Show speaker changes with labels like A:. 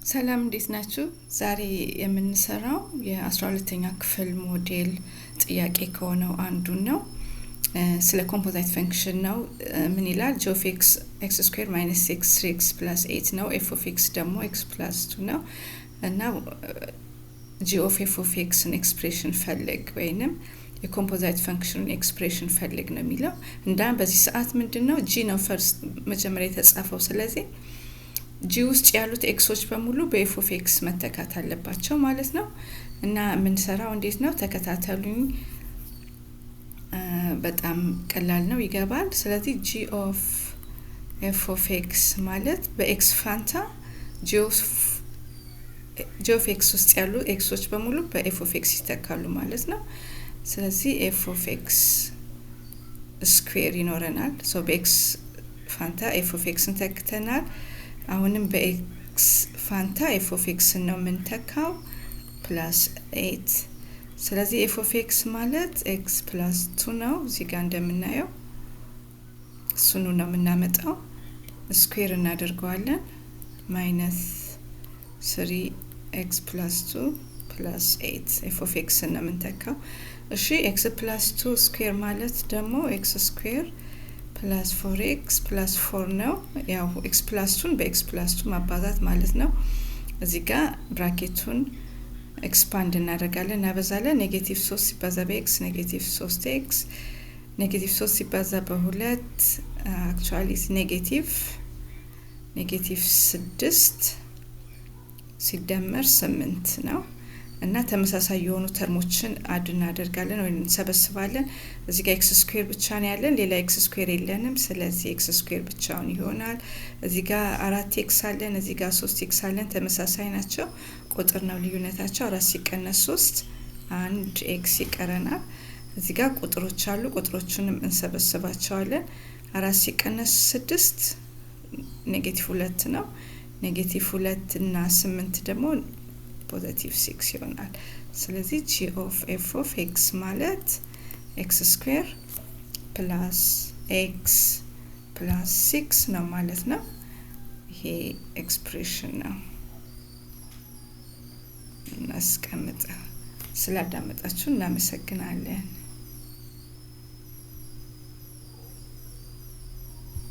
A: ሰላም፣ እንዴት ናችሁ? ዛሬ የምንሰራው የ12ኛ ክፍል ሞዴል ጥያቄ ከሆነው አንዱን ነው። ስለ composite function ነው። ምን ይላል? g of x x square minus x three x plus eight ነው። f of x ደግሞ x plus two ነው እና g of f of x ን expression ፈልግ ወይንም የ composite function ኑን expression ፈልግ ነው የሚለው። እና በዚህ ሰዓት ምንድን ነው? g ነው first መጀመሪያ የተጻፈው። ስለዚህ g ውስጥ ያሉት x ኦች በሙሉ በ f of x መተካት አለባቸው ማለት ነው። እና የምንሰራው እንዴት ነው? ተከታተሉኝ። በጣም ቀላል ነው፣ ይገባል። ስለዚህ g of f of x ማለት በ x ፋንታ g of x ውስጥ ያሉ x ኦች በሙሉ በ f of x ይተካሉ ማለት ነው። ስለዚህ f of x square ይኖረናል። So በ x ፋንታ f of x ን ተክተናል። አሁንም በ x ፋንታ f of x ን ነው የምንተካው፣ plus eight። ስለዚህ f of x ማለት x plus two ነው። እዚህ ጋር እንደምናየው እሱኑ ነው የምናመጣው። Square እናደርገዋለን፣ minus three x plus two plus eight፣ f of x ነው የምንተካው። እሺ፣ x plus two square ማለት ደግሞ x square plus four x plus four ነው። ያው x plus two ን በ x plus two ማባዛት ማለት ነው። እዚህ ጋር bracket ኡን expand እናደርጋለን፣ እናበዛለን። Negative ሶስት ሲባዛ በ x negative ሶስት x፣ negative ሶስት ሲባዛ በሁለት actually negative ስድስት ሲደመር ስምንት ነው። እና ተመሳሳይ የሆኑ term ኦችን add እናደርጋለን ወይም እንሰበስባለን። እዚህ ጋር x square ብቻ ነው ያለን፣ ሌላ x square የለንም። ስለዚህ x square ብቻውን ይሆናል። እዚህ ጋር አራት x አለን፣ እዚህ ጋር ሶስት x አለን። ተመሳሳይ ናቸው፣ ቁጥር ነው ልዩነታቸው። አራት ሲቀነስ ሶስት አንድ x ይቀረናል። እዚህ ጋር ቁጥሮች አሉ፣ ቁጥሮቹንም እንሰበስባቸዋለን። አራት ሲቀነስ ስድስት negative ሁለት ነው። Negative ሁለት እና ስምንት ደግሞ positive six ይሆናል። ስለዚህ g of f of x ማለት x square plus x plus six ነው ማለት ነው። ይሄ expression ነው። እናስቀምጥ። ስላዳመጣችሁ እናመሰግናለን።